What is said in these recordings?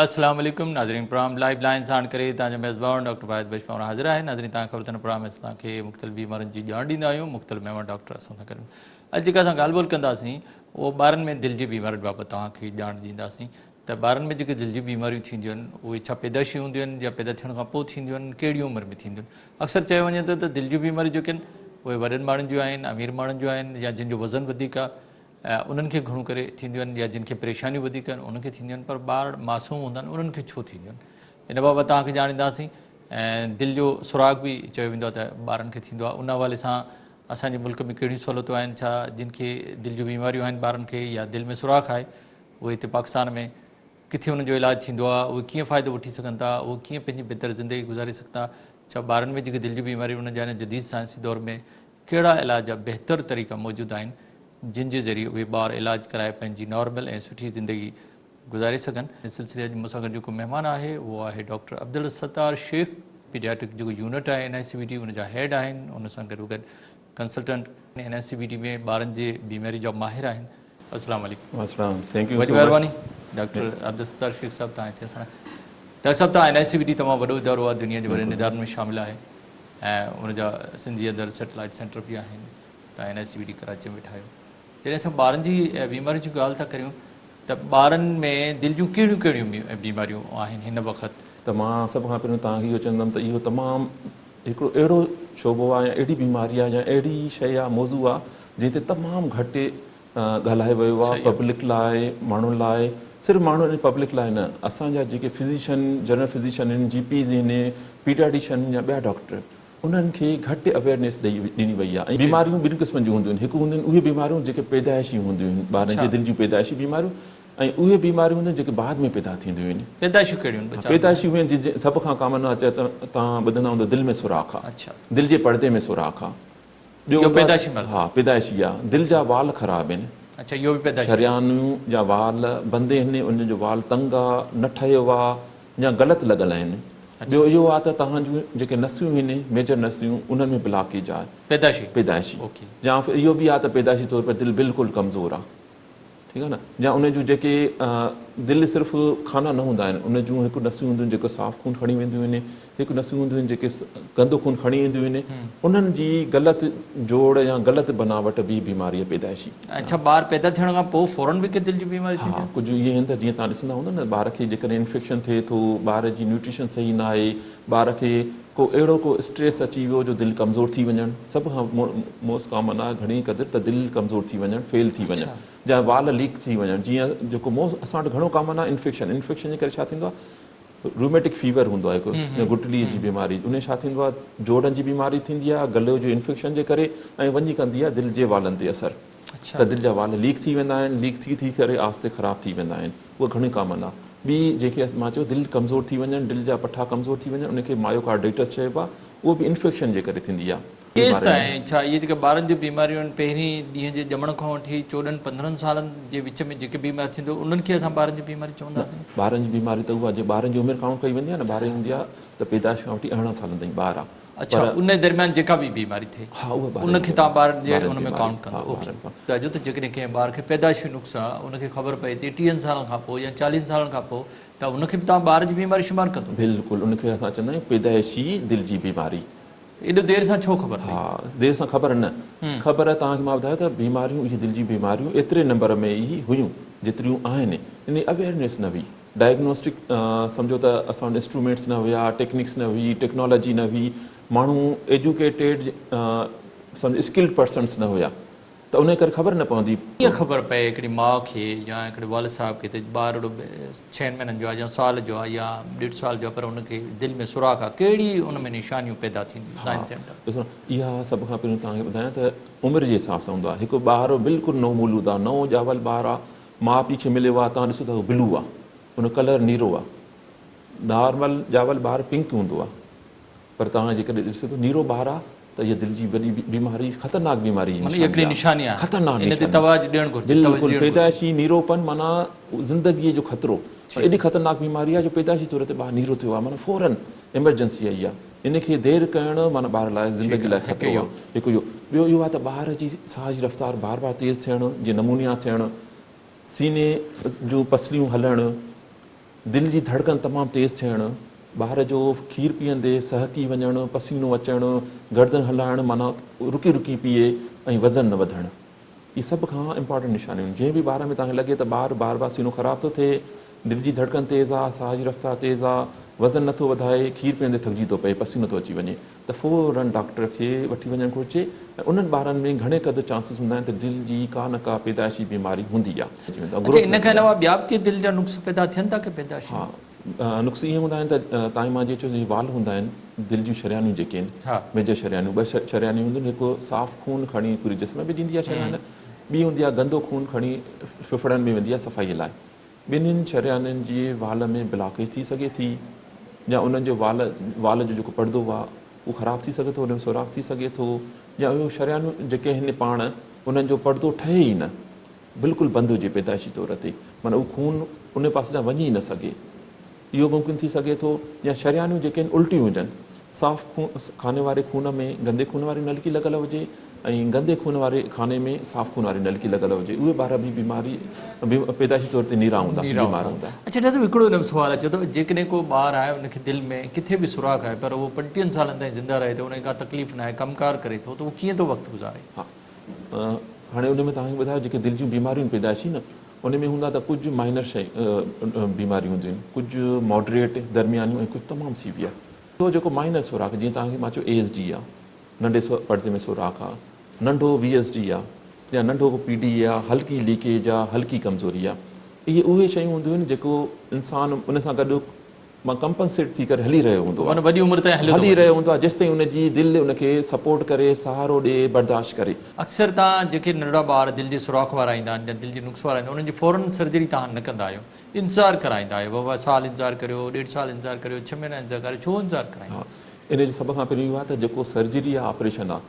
السلام عليڪم ناظرين پروگرام لائيو لائين ساڻ ڪري توهان جو ميزبان ڊاڪٽر واحد بخش پنهور حاضر آهي. ناظرين توهان کي خبر اٿن پروگرام ۾ اسان توهان کي مختلف بيمارين جي ڄاڻ ڏيندا آهيون، مختلف مهمان ڊاڪٽر اسان سان گڏ. اڄ جيڪا اسان ڳالهه ٻولهه ڪنداسين اهو ٻارن ۾ دل جي بيمارين بابت توهان کي ڄاڻ ڏينداسين ته ٻارن ۾ جيڪي دل جون بيماريون ٿينديون آهن اهي ڇا پيدائشي هونديون آهن يا پيدا ٿيڻ کان پوء ٿينديون آهن، ڪهڙي عمر ۾ ٿينديون آهن. اڪثر چيو وڃي ٿو ته دل جون بيماريون جيڪي آهن اهي وڏن ماڻهن جون آهن، امير ماڻهن جون آهن يا جن جو وزن وڌيڪ آهي انهن کي گهڻو ڪري ٿينديون آهن يا جن کي پريشانيون وڌيڪ آهن انهن کي ٿينديون آهن پر ٻار معصوم هوندا آهن انهن کي ڇو ٿينديون آهن ان بابت توهان کي ڄاڻينداسين ۽ دل جو سراغ به چيو ويندو آهي ته ٻارن کي ٿيندو آهي ان حوالي سان اسان جي ملڪ ۾ ڪهڙيون سهولتون آهن ڇا جن کي دل جون بيماريون آهن ٻارن کي يا دل ۾ سوراخ آهي اهي هتي پاڪستان ۾ ڪٿي انهن جو علاج ٿيندو آهي اهي ڪيئن فائدو وٺي سگهن ٿا اهي ڪيئن پنهنجي بهتر زندگي گذاري سگهن ٿا ڇا ٻارن ۾ جيڪي دل جون بيماريون انهن جا هن جديد سائنسي دور ۾ ڪهڙا علاج جا بهتر طريقا موجود آهن جن جي ذريعي اهي ٻار علاج ڪرائي پنهنجي نارمل ۽ سٺي زندگي گذاري سگهن. ان سلسلي اڄ مون سان گڏ جيڪو مهمان آهي اهو آهي ڊاڪٽر عبدالستار شيخ، پيڊياٽرڪ جيڪو يونٽ آهي اين آء سي بي ڊي ان جا هيڊ آهن، ان سان گڏوگڏ consultant N I C B D ۾ ٻارن جي بيماري جا ماهر آهن. السلام عليڪم. وعليڪم thank you وڏي مهرباني ڊاڪٽر عبدالستار شيخ صاحب تهان هتي اسان ڊاڪٽر صاحب تهان N I C B D تمام وڏو ادارو آهي دنيا جي وڏن ادارن ۾ شامل آهي ۽ ان جا سنڌ جي اندر سيٽلائيٽ سينٽر به آهن تهان N I C B D Karachi ۾ ٺاهيو. جڏهن اسان ٻارن جي بيمارين جي ڳالهه ٿا ڪريون ته ٻارن ۾ دل جون ڪهڙيون ڪهڙيون بيماريون آهن هن وقت؟ ته مان سڀ کان پهريون توهان کي اهو چوندم ته اهو تمام هڪڙو اهڙو شعبو آهي يا اهڙي بيماري آهي يا اهڙي شيء آهي موضوع آهي جنهن تي تمام گهٽ ڳالهايو ويو آهي پبلڪ لاء ماڻهن لاء صرف ماڻهن ۽ پبلڪ لاء نه اسان جا جيڪي فزيشن جنرل فزيشن آهن جي پيز آهن پيڊياٽيشن يا ٻيا ڊاڪٽر انهن کي گهٽ اويئرنيس ڏئي ڏني وئي آهي ۽ بيماريون ٻن قسمن جون هونديون آهن هڪ هونديون آهن اهي بيماريون جيڪي پيدائشي هونديون آهن ٻارن جي دل جون پيدائشي بيماريون ۽ اهي بيماريون هونديون آهن جيڪي بعد ۾ پيدا ٿينديون آهن. پيدائشي ڪهڙيون آهن ٻه چار پيدائشي اهي آهن جن سڀ کان ڪامن آهي توهان ٻڌندا هوندو دل ۾ سوراخ آهي دل جي پردي ۾ سوراخ آهي ٻيو اهو پيدائشي مرض ها پيدائشي آهي دل جا وال خراب آهن. اڇا اهو به پيدائشي. شريانيون جا وال بند آهن انهن جو وال تنگ آهي نه ٺهيو آهي يا غلط لڳل آهن. ٻيو اهو آهي ته توهان جون جيڪي نسيون آهن ميجر نسيون انهن ۾ بلاڪيج آهي. پيدائشي. پيدائشي. يا ڦر اهو به آهي ته پيدائشي طور پر دل بلڪل ڪمزور آهي. ٺيڪ آهي نه يا ان جون جيڪي دل صرف خانا نه هوندا آهن ان جون هڪ نسيون هونديون آهن جيڪو صاف خون کڻي وينديون آهن هڪ نسيون هونديون آهن جيڪي گندو خون کڻي اينديون آهن انهن جي غلط جوڙ يا غلط بناوٽ به بيماري آهي پيدائشي. اڇا ٻار پيدا ٿيڻ کان پوء فورن به ڪي دل جي بيماري ٿيندي آهي؟ ها ڪجهه ائين آهن ته جيئن توهان ڏسندا هوندا نه ٻار کي جيڪڏهن انفيڪشن ٿئي ٿو ٻار جي نيوٽريشن صحيح نه آهي ٻار کي ڪو اهڙو ڪو اسٽريس اچي ويو جو دل ڪمزور ٿي وڃڻ سڀ کان موسٽ ڪامن آهي گهڻي قدر ته دل ڪمزور ٿي وڃڻ فيل ٿي وڃڻ يا وال ليڪ ٿي وڃڻ جيئن جيڪو موسٽ اسان وٽ گهڻو ڪامن آهي انفيڪشن انفيڪشن جي ڪري ڇا ٿيندو آهي روميٽڪ فيور هوندو آهي هڪ يا گٽلي جي بيماري ان ڇا ٿيندو آهي جوڙن جي بيماري ٿيندي آهي گلي جو انفيڪشن جي ڪري ۽ وڃي ڪندي آهي دل جي والن تي اثر ته دل جا وال ليڪ ٿي ويندا آهن، ليڪ ٿي ٿي ڪري آهستي خراب ٿي ويندا آهن، اها گهڻي ڪامن آهي. ٻي جنهن کي مان چيو دل ڪمزور ٿي وڃڻ، دل جا پٺا ڪمزور ٿي وڃڻ ان کي مايوڪارڊائٽس چئبو آهي، اهو به انفيڪشن جي ڪري ٿيندي آهي. ڪيستائين ڇا اهي جيڪي ٻارن جون بيماريون آهن پهرين ڏينهن جي ڄمڻ کان وٺي چوڏهن پندرهن سالن جي وچ ۾ جيڪي بيمار ٿيندو انهن کي اسان ٻارن جي بيماري چونداسين؟ نه ٻارن جي بيماري ته اها جي ٻارن جي عمر ڪائونٽ ڪئي ويندي آهي نه ٻارن جي هوندي آهي ته پيدائش کان وٺي 18 سالن تائين ٻار آهي اڇا ان درميان جيڪا به بيماري ٿئي ان کي توهان ٻار جي ان ۾ ڪائونٽ ڪندو اوڪي. ٻڌائجو ته جيڪڏهن ڪنهن ٻار کي پيدائشي نقص آ ان کي خبر پئي ٿي ٽيهن سالن کان پوء يا چاليهن سالن کان پوء ته ان کي به توهان ٻار جي بيماري شمار ڪندو. بلڪل ان کي اسان چوندا آهيون پيدائشي دل جي بيماري. ايڏو دير سان ڇو خبر پئي؟ ها دير سان خبر نه خبر توهان کي مان ٻڌايو ته بيماريون اهي دل جي بيماريون ايتري نمبر ۾ ئي هيون جيتريون آهن ان اويئرنيس نه هئي. ڊائگنوسٽڪ سمجهو ته اسان وٽ انسٽرومينٽس نه هيا، ٽيڪنڪس نه هئي، ٽيڪنالاجي نه هئي، ماڻهو ايجوڪيٽيڊ سمجهو اسڪلڊ پرسنس نه هيا ته انهي ڪري خبر نه پوندي. ڪيئن خبر پئي هڪڙي ماء کي يا هڪڙي والد صاحب کي ته ٻارڙو ڇهن مهينن جو آهي يا سال جو آهي يا ڏيڍ سال جو آهي پر ان کي دل ۾ سوراخ آهي ڪهڙي ان ۾ نشانيون پيدا ٿينديون ها ڏسو اها سڀ کان پهريون توهان کي ٻڌايان ته عمر جي حساب سان هوندو آهي هڪ ٻار بلڪل نو مولود آهي نئون ڄاول ٻار آهي ماء پيء کي مليو آ توهان ڏسو ته هو بلو آ ان جو ڪلر نيرو آ نارمل ڄاول ٻار پنڪ هوندو آ پر توهان جيڪڏهن ڏسو ته نيرو ٻار آ ته اها دل جي وڏي بيماري خطرناڪ بيماري جي نشاني آ خطرناڪ نشاني بلڪل پيدائشي نيروپن معنيٰ زندگي جو خطرو ايڏي خطرناڪ بيماري آ جو پيدائشي طور تي ٻار نيرو ٿيو آ معنيٰ فورن ايمرجنسي آئي آ ان کي دير ڪرڻ معنيٰ ٻار لاء زندگي لاء خطرو آهي. هڪ اهو. ٻيو اهو آهي ته ٻار جي ساهه جي رفتار بار بار تيز ٿيڻ، جيئن نمونيا ٿيڻ، سيني جون پسليون هلڻ، دل جي ڌڙڪن تمام تيز ٿيڻ، ٻار جو کير پيئندي سهڪي وڃڻ، پسينو اچڻ، گردن هلائڻ معنيٰ رڪي رڪي پيئي ۽ وزن نه وڌڻ. اهي سڀ کان امپارٽنٽ نشانيون آهن. جنهن به ٻار ۾ توهان کي لڳي ته ٻار بار بار سينو خراب ٿو ٿئي، دل جي ڌڙڪن تيز آ، ساهه جي رفتار تيز آ، وزن نه ٿو وڌائي، کير پيئندي ٿڪجي ٿو پئي، پسينو ٿو اچي وڃي ته فورن ڊاڪٽر کي وٺي وڃڻ گهرجي ۽ انهن ٻارن ۾ گهڻي قدر چانسز هوندا آهن ته دل جي ڪا نه ڪا پيدائشي بيماري هوندي آ. اڇا ان کان علاوه ٻيا به ڪي دل جا نقص پيدا ٿين ٿا ڪي پيدائشي؟ ها نقص ائين هوندا آهن ته تائين مان جيئن چيو جيئن وال هوندا آهن دل جون شريانيون جيڪي آهن ميجر شريانيون ٻه شريانيون هونديون آهن هڪ صاف خون کڻي پوري جسم ۾ ڏيندي آهي شريان ٻي هوندي آهي گندو خون کڻي ڦڦڙن ۾ ويندي آهي صفائي لاء ٻنهين شريانين جي وال ۾ بلاڪيج ٿي سگهي ٿي يا انهن جو وال وال جو جيڪو پردو آهي اهو خراب ٿي سگهي ٿو ان ۾ سوراخ ٿي سگهي ٿو يا اهو شريانيون جيڪي آهن پاڻ انهن جو پردو ٺهي ئي نه بلڪل بند هجي پيدائشي طور تي معنيٰ اهو خون ان پاسي ڏانهن وڃي ئي نه سگهي اهو ممڪن ٿي سگهي ٿو يا شريانيون جيڪي آهن الٽيون هجن صاف خون خاني واري خون ۾ گندي خون واري نلڪي لڳل هجي ۽ گندي خون واري خاني ۾ صاف خون واري نلڪي لڳل هجي اهي ٻار به بيماري پيدائشي طور تي نيرا هوندا بيمار هوندا. اڇا ڊاڪٽر صاحب هڪڙو ان ۾ سوال اچي ٿو جيڪڏهن ڪو ٻار آهي ان کي دل ۾ ڪٿي به سوراخ آهي پر اهو پنجٽيهن سالن تائين زنده رهي ٿو ان کي ڪا تڪليف ناهي ڪم ڪار ڪري ٿو ته اهو ڪيئن ٿو وقت گذاري؟ ها هاڻي ان ۾ توهان کي ٻڌايو جيڪي دل جون بيماريون آهن پيدائشي نه ان ۾ هوندا ته ڪجهه مائنر شيء بيماريون هونديون آهن ڪجهه ماڊريٽ درميانيون ۽ ڪجهه تمام سيويئر تو جيڪو مائنر سوراخ جيئن توهان کي مان چيو اي ايس ڊي آ ننڍي پردي ۾ سوراخ آ ننڍو وي ايس ڊي آ يا ننڍو ڪو پي ڊي اي آ هلڪي ليڪيج آ هلڪي ڪمزوري آ اهي اهي شيون هونديون آهن جيڪو انسان ان سان گڏ مان ڪمپنسيٽ ٿي ڪري هلي رهيو هوندو آهي. وڏي عمر تائين هلي رهيو هوندو آهي جيستائين ان جي دل ان کي سپورٽ ڪري، سهارو ڏئي، برداشت ڪري. اڪثر تان جيڪي ننڍڙا ٻار دل جي سوراخ وارا ايندا آهن يا دل جي نقص وارا ايندا آهن انهن جي فورن سرجري تهان نه ڪندا آهيو انتظار ڪرائيندا آهيو بابا سال انتظار ڪريو ڏيڍ سال انتظار ڪريو ڇهه مهينا انتظار ڪريو ڇو انتظار ڪرائيندا ها ان جو سڀ کان پهريون اهو آهي ته جيڪو سرجري يا آپريشن آهي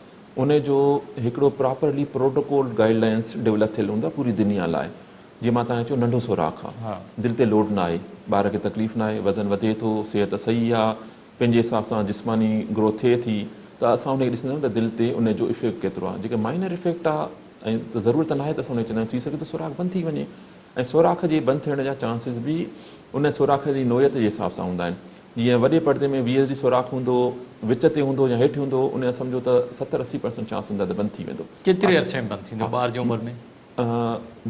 ان جو هڪڙو properly protocol guide lines develop ٿيل هوندو آهي پوري دنيا لاء جيئن مان توهان کي چيو ننڍو سوراخ آ، دل تي لوڊ ناهي، ٻار کي تڪليف ناهي، وزن وڌي ٿو، صحت صحيح آ، پنهنجي حساب سان جسماني گروٿ ٿئي ٿي ته اسان ان کي ڏسندا آهيون ته دل تي ان جو افيڪٽ ڪيترو آ، جيڪي مائنر افيڪٽ آ ۽ ته ضرورت ناهي ته اسان ان کي چوندا آهيون ٿي سگهي ٿو سوراخ بند ٿي وڃي ۽ سوراخ جي بند ٿيڻ جا چانسز به ان سوراخ جي نوعيت جي حساب سان هوندا آهن جيئن وڏي پردي ۾ وي ايس ڊي سوراخ هوندو وچ تي هوندو يا هيٺ هوندو ان جا سمجهو ته 70 80 پرسنٽ چانس هوندا ته بند ٿي ويندو. ڪيتري عرصي ۾ بند ٿيندو ٻار جي عمر ۾؟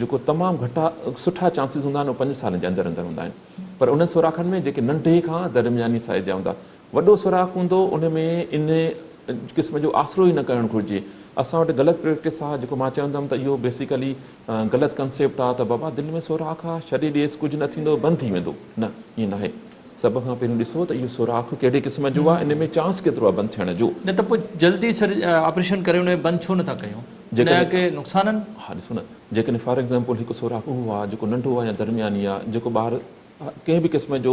جيڪو تمام گهٽا سٺا چانسز هوندا آهن اهي پنج سالن جي اندر اندر هوندا آهن پر انهن سوراخن ۾ جيڪي ننڍي کان درمياني سائيز جا هوندا وڏو سوراخ هوندو ان ۾ ان قسم جو آسرو ئي نه ڪرڻ گهرجي اسان وٽ غلط پريڪٽس آهي جيڪو مان چوندم ته اهو بيسيڪلي غلط ڪنسيپٽ آهي ته بابا دل ۾ سوراخ آهي ڇڏي ڏيس ڪجهه نه ٿيندو بند ٿي ويندو نه ائين ناهي سڀ کان پهريون ڏسو ته اهو سوراخ ڪهڙي قسم جو آهي، ان ۾ چانس ڪيترو آهي بند ٿيڻ جو. نه ته پوء جلدي سر آپريشن ڪري ان کي بند ڇو نٿا ڪيون؟ ان جا ڪي نقصان آهن؟ ها ڏسو نه جيڪڏهن فار ايگزامپل هڪ سوراخ اهو آهي جيڪو ننڍو آهي يا درمياني آهي جيڪو ٻار ڪنهن به قسم جو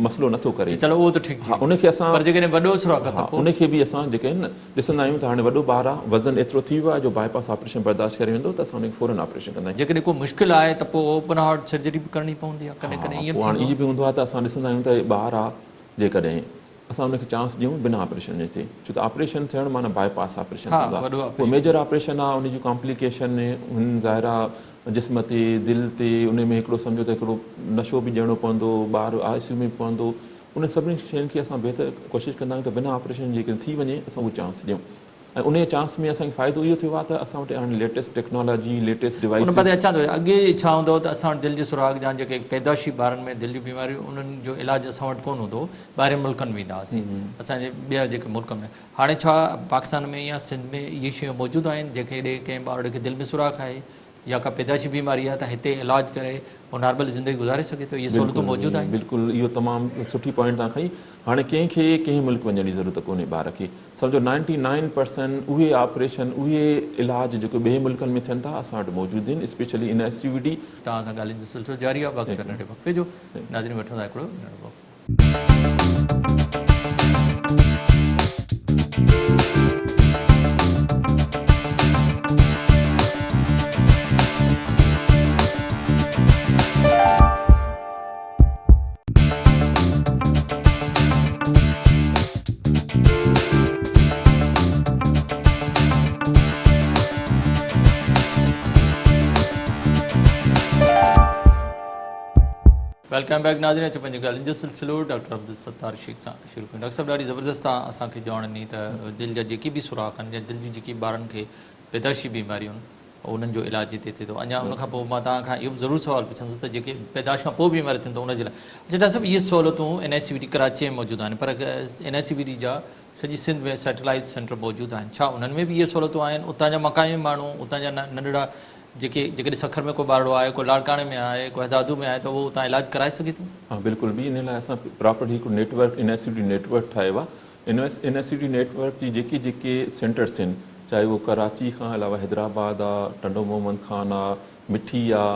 مسئلو نٿو ڪري چلو اهو ته ٺيڪ ٿي ها ان کي اسان پر جيڪڏهن وڏو سوراخ آهي ته پوء ان کي به اسان جيڪي آهن نه ڏسندا آهيون ته هاڻي وڏو ٻار آهي وزن ايترو ٿي ويو آهي جو باء پاس آپريشن برداشت ڪري ويندو ته اسان ان کي فورن آپريشن ڪندا آهيون. جيڪڏهن ڪو مشڪل آهي ته پوء اوپن هارٽ سرجري به ڪرڻي پوندي آهي ڪڏهن ڪڏهن ائين به ها پوء هاڻي ٿيندو ائين به هوندو آهي ته اسان ڏسندا آهيون ته ٻار آهي جيڪڏهن اسان ان کي چانس ڏيون بنا آپريشن جي ٿئي ڇو ته آپريشن ٿيڻ معنيٰ باء پاس آپريشن ٿيندو آهي پوء ميجر آپريشن آهي ان جون ڪامپليڪيشن هن ظاهر آهي جسم تي دل تي ان ۾ هڪڙو سمجهو ته هڪڙو نشو به ڏيڻو پوندو ٻار آء سي يو ۾ به پوندو انهن سڀني شين کي اسان بهتر ڪوشش ڪندا آهيون ته بنا آپريشن جي جيڪڏهن ٿي وڃي اسان اهو چانس ڏيون ۽ انهيء چانس ۾ اسان کي فائدو اهو ٿيو آهي ته اسان وٽ هاڻي ليٽيسٽ ٽيڪنالاجي ليٽيسٽ ان پاسي اچان ٿو اڳي ڇا هوندو هو ته اسان وٽ دل جي سوراخ جا جيڪي پيدائشي ٻارن ۾ دل جون بيماريون انهن جو علاج اسان وٽ ڪونه هوندو هو ٻاهرين ملڪن ويندا هئاسين اسان جي ٻيا جيڪي ملڪ ۾ هاڻي ڇا پاڪستان ۾ يا سنڌ ۾ اهي شيون موجود آهن جيڪڏهن ڪنهن ٻارڙي کي دل ۾ سوراخ آهي يا ڪا پيدائشي بيماري آهي ته هتي علاج ڪري هو نارمل زندگي گذاري سگهي ٿو اهي سهولتون موجود آهن. بلڪل اهو تمام سٺي پوائنٽ توهان کنئي هاڻي ڪنهن کي ڪنهن ملڪ وڃڻ جي ضرورت ڪونهي ٻار کي سمجهو نائنٽي نائن پرسنٽ اهي آپريشن اهي علاج جيڪي ٻئي ملڪن ۾ ٿين ٿا اسان وٽ موجود آهن specially N I C V D. توهان سان ڳالهين جو سلسلو جاري آهي وقت ٿيو ننڍي وقفي جو ناظرين وٺون ٿا هڪڙو ننڍڙو وقفو. Welcome back ناظرين اچو پنهنجي ڳالهين جو سلسلو ڊاڪٽر عبدالستار شيخ سان شروع ڪيون. ڊاڪٽر صاحب ڏاڍي زبردست توهان اسان کي ڄاڻ ڏني ته دل جا جيڪي به سوراخ آهن يا دل جون جيڪي ٻارن کي پيدائشي بيماريون آهن انهن جو علاج هتي ٿئي ٿو. اڃا ان کان پوء مان توهان کان اهو به ضرور سوال پڇندس ته جيڪي پيدائش کان پوء بيماريون ٿين ته ان جي لاء اچا ڊاڪٽر صاحب اهي سهولتون N I C V D Karachi ۾ موجود آهن پر اين آء سي وي ڊي جا سڄي سنڌ ۾ سيٽلائيٽ سينٽر موجود آهن ڇا انهن ۾ به اهي سهولتون آهن اتان جا مقامي ماڻهو اتان جا ننڍڙا جيڪي جيڪڏهن سکر ۾ ڪو ٻارڙو آهي ڪو لاڙڪاڻي ۾ آهي ڪو حيدآدو ۾ آهي ته اهو اتان علاج ڪرائي سگهي ٿو؟ ها بلڪل به ان لاء اسان پراپرلي هڪ network N I C D network ٺاهيو آهي N I C D network جي جيڪي جيڪي سينٽرس آهن چاهي اهو ڪراچي کان علاوه حيدرآباد آ ٽنڊو محمد خان آ مٺي آ